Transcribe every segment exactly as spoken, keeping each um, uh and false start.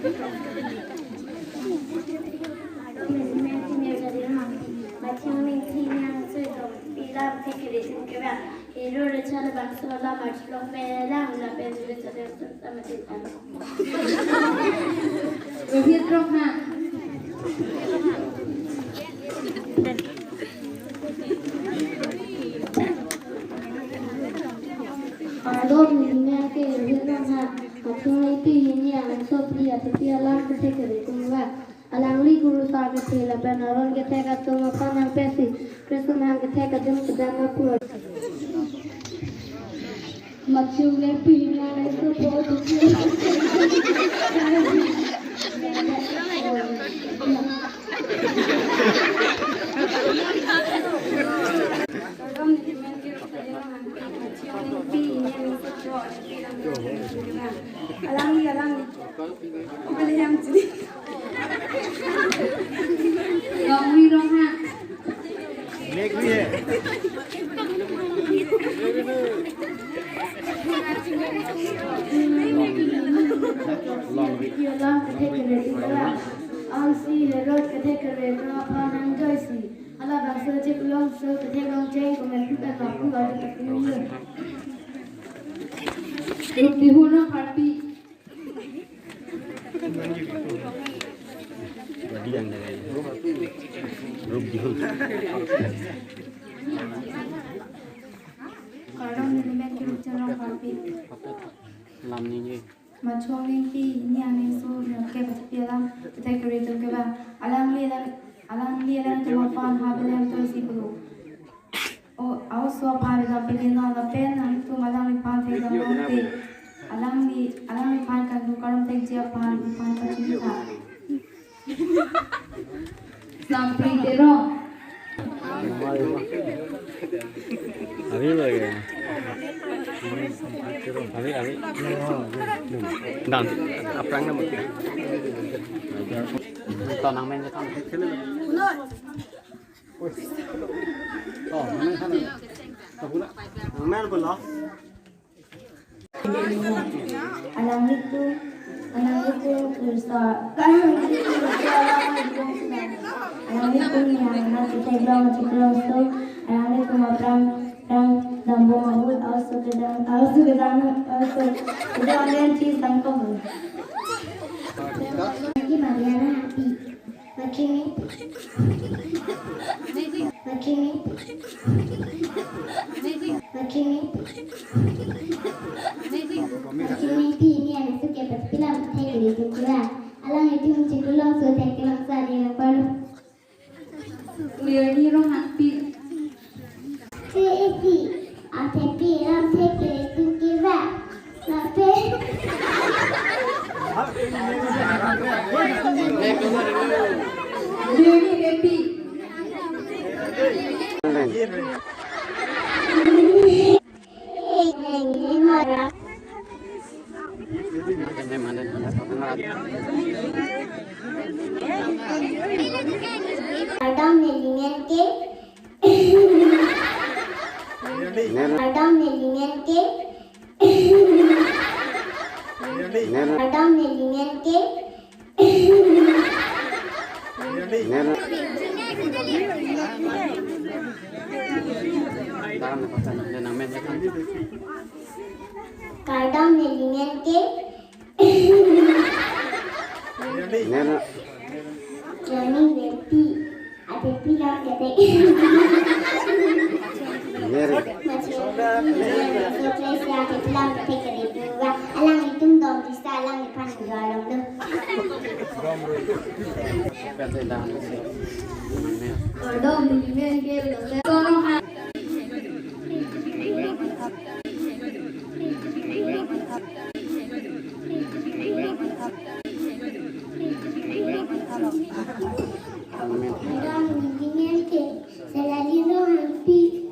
Matthew ningthi nang soi dong pilam thekere tum keba. Hero Richard bangso la Matthew long pelang lapen Richard yang sum sama tin ano. Rohit Rongha. Kardom, nelimen ke Rohit Rongha. Matthew ningthi hini abangso phli athepi alam kethek kere tum ba. Alangli kurusar kethe lapen aron kethek atum aphan nangpesi, Kristus aphan kethek adim kedam apor. Matthew ningthi hini abangso phli athepi. Alangli, alangli. Longri Rongha. Longri. Alam kethek kere tum keba. Ansi Herod kethek kere tum aphan nangjoisi. Halabangso cheklongso kethek longcheng komet pu pen lapu adu patini. Rup Dihun Rongpharpi. Rup Dihun. Kardom, nelimen ke Rupchan Rongpharpi. Lam ningje. Matthew ningthi hini abangso ningkep athepi alam kethek kere tum keba. Alangli alang, alangli alangtum aphan ha Bethlehem toisi pulo. O, a-oso aphan dampe dino lapen nangtum alangliphan thekdam nangte. Alangli, alangliphan kangtung karom thekji aphan iphan pachini tha. Sampri Terong. Abi lagi. Abi, abi. Dan, aphrang nama. Tonang men, tonang. Oh, men sana. Tapula. Men pula. Alanglitum, alanglitum kurusar, alanglitum yang nang kethek long cheklongso, alanglitum aphrang, phrang dampo mahut, a-oso kedang, a-oso kedang, a-oso kedang, dan cheese dampo. Lagi Maria na happy. Matthew ningthi. Matthew ningthi. Matthew ningthi. Matthew ningthi hini abangso kep athepi alam kethek kere tum keba. Alanglitum cheklongso thek kelongsa di nangpalo. Leonie Ronghangpi. P A C, athepi alam kethek kere tum keba. Lapen. Leonie Beypi. Kardom, nelimen ke. Kardom, nelimen ke. Kardom, nelimen ke. Kardom, nelimen ke. Johnny Beypi. Athepi alam kethek. Neri. Masih. Surprise ya, athepi alam kethek kere tum ba. Alanglitum dong disa alangliphan jualan tu. Kardom, nelimen ke. Tolong. Kardom, nelimen ke. Salali no hampi.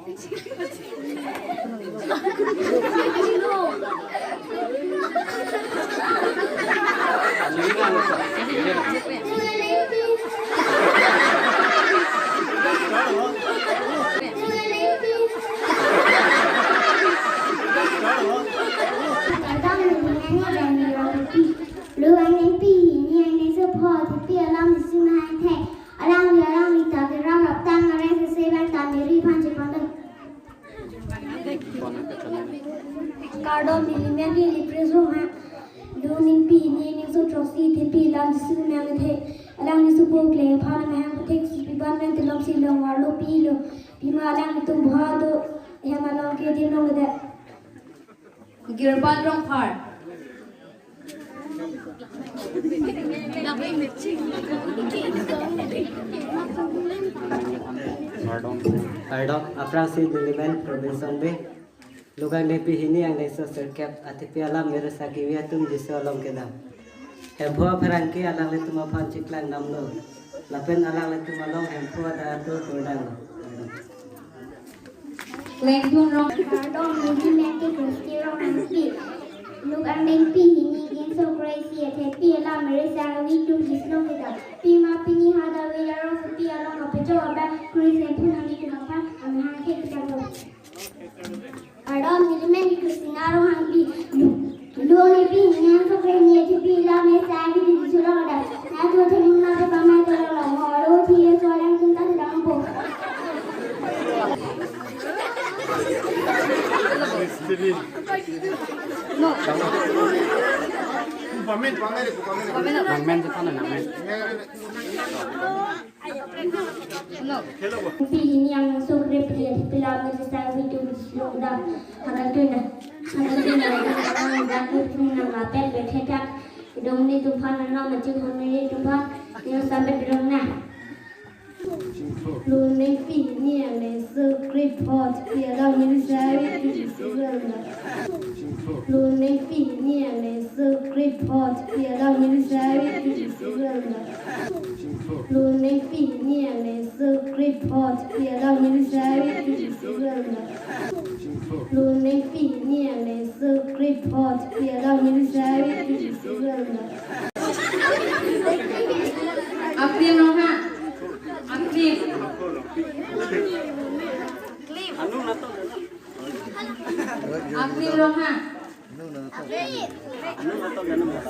Amen ke le praise room ha. Lo ningpi hini aningso throksi thepi alam Jisu nang athe. Alangli sopo kle aphan amahang pathek si piban men telok si long arlo pilo. Pima alanglitum bha do hem along ke din long le. Girbat Rongphar. Kardom, aphrangsi nelimen Robinson Bey. Lo kangdengpi hini angdengso sirkep athepi alam Mary Sakivi atum Jisu along kedam. Hemphu apherangke alanglitum aphan chiklang damlo. Lapen alanglitum along Hemphu adak atur kurdang. Klengdun Rong. Kardom, nelimen ke Christy Ronghangpi. Lo kangdengpi hini aningso throksi thepi alam Mary Sakivi atum Jisu along kedam. Pima pini hadak ave arong sepi along kapejok abang Christ Hemphu nanglitum aphan amahang thek kedam lo. Kardom, nelimen ke Christina Ronghangpi. Lo ningpi hini aningso kre-hini thepi alam Mary Sakivi atum Jisu along kedam. Natu thengna pe pamai tolong long ho aro thi ye so alangtum ta dampo. Nangmen, nangmen, nangmen. Pi hini aningso kre-phli thepi alam Mary Sakivi atum Jisu along kedam. Hadak tuna, hadak tuna, hadak tuna, hadak tuna, nang lapet bethethak. Dong ni tumphan ano macing hon ni tumphan ni sampai dong na. Lo ningpi hini aningso kre-pho thepi alam Mary Sakivi atum Jisu along kedam. Lo ningpi hini aningso kre-pho thepi alam Mary Sakivi atum Jisu along kedam. Lo ningpi hini aningso kre-pho thepi alam Mary Sakivi atum Jisu along kedam. Lo ningpi hini aningso kre-pho thepi alam Mary Sakivi atum Jisu along kedam. Aklim Rongha. Aklim. Aklim Rongha.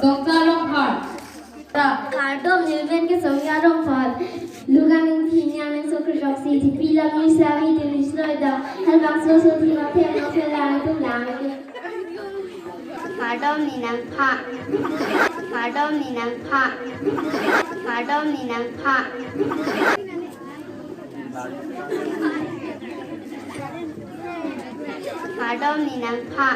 Sokta Rongphar. Kardom, nelimen ke Songya Rongphar. Lo kangdengpi hini aningso throksi thepi alam Mary Sakivi atum Jisu along kedam. Halabangso so thima phe no phe lang atum lang. Kardom, ne nangpha. Kardom, ne nangpha. Kardom, ne nangpha. Kardom, ne nangpha.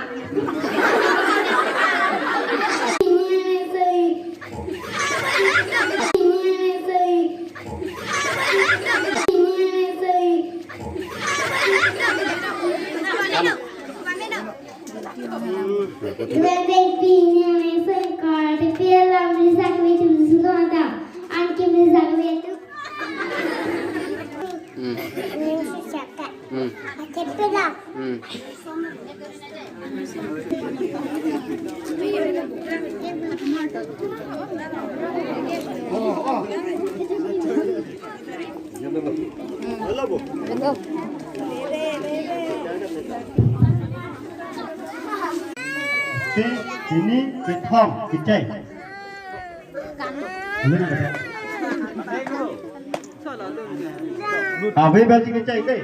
Kangdengpi hini aningso kre-pho thepi alam Mary Sakivi atum Jisu along kedam. Anke Mary Sakivi atum. Hmm. Hmm. Hmm. Te, hini, kethom, kechai. Ave basi kechai te.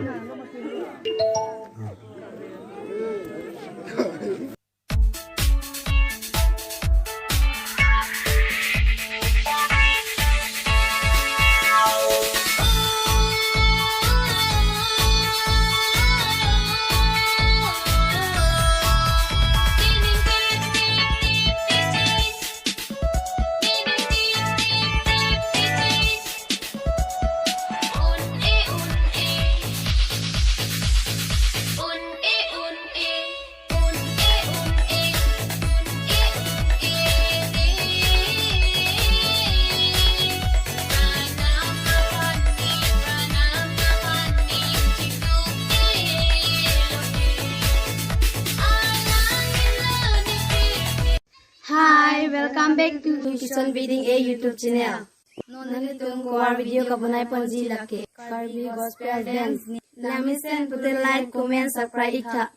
Hi, welcome back to Kison Biding A YouTube channel. Non nelitum kovar video kabonai ponji lake Karbi Gospel Dance. Nangmesen pute like, comment, subscribe ik tha.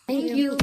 Thank you.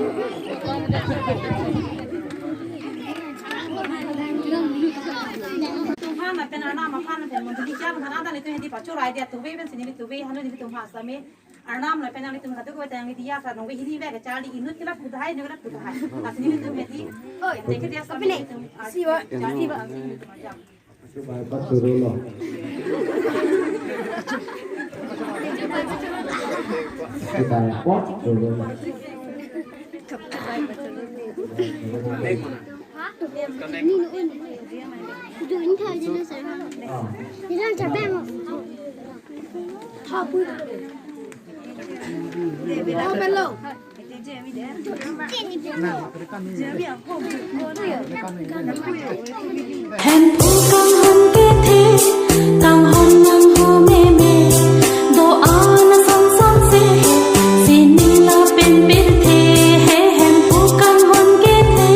Tum aphan lapen arnam aphan lapen mondoli kejang aphan adang ilitum hedi pachor idea tuve pen si nelitum ve hanu nelitum ha same arnam lapen nanglitum katu ko tang dia sa nong ve hini ve kacharli inut kila pudhai nong kila pudhai. Lasi nelitum hedi. Oi, thank you dia sa apine. Nelitum. Siwa, siwa. Bai pachorolo. Bai pachorolo. Hemphu kanghon kethe, kanghon nangho meme, do-an asam sam se, sining lapen pirthe, he hemphu kanghon kethe,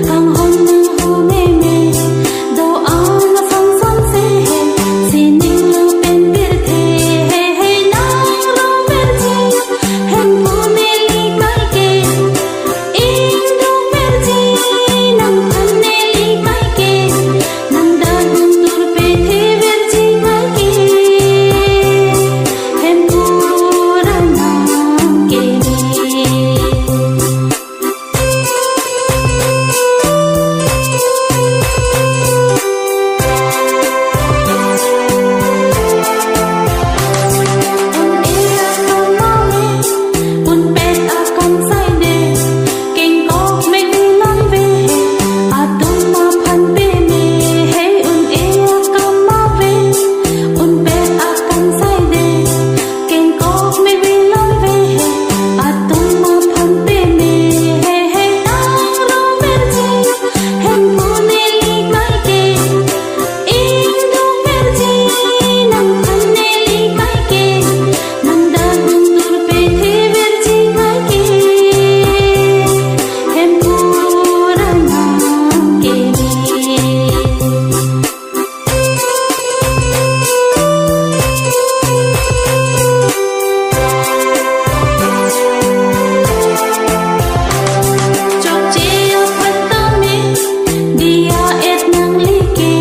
kanghon nangho meme, do-an asam sam se, sining lapen pirthe, he he nang rong verji, hemphu neli kaike, Indung verji nangphan neli kaike, nang dagun tur pethe verji kaike, hemphu ra nang keme. Un-e akam ave, unpet akam saide, kengkok me vilon ve, atum aphan peme, he un-e akam ave, unpet akam saide, kengkok me vilon ve, atum aphan peme, he he nang rong verji, hemphu neli kaike, Indung verji nangphan neli kaike, nang dagun tur pethe verji kaike, hemphu ra nang keme. Chokche aphan tame, diya et nanglike,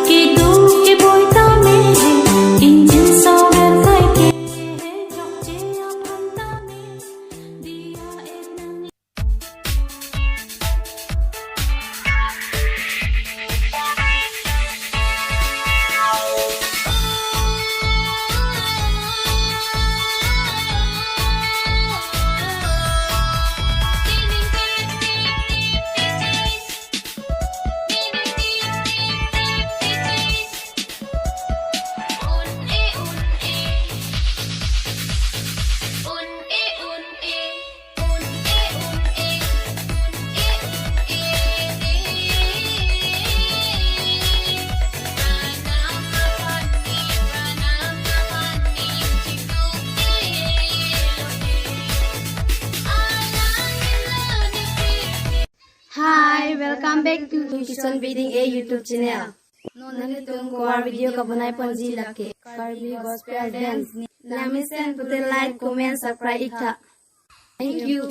keduk keboi tame, ingjinso ver kaike, chokche aphan tame, diya et nanglike. Hi, welcome back to Kison Biding A YouTube channel. Non nelitum choir video kabonai ponji lake Karbi Gospel Dance. Langmesen pute like, comment, subscribe iktha. Thank you.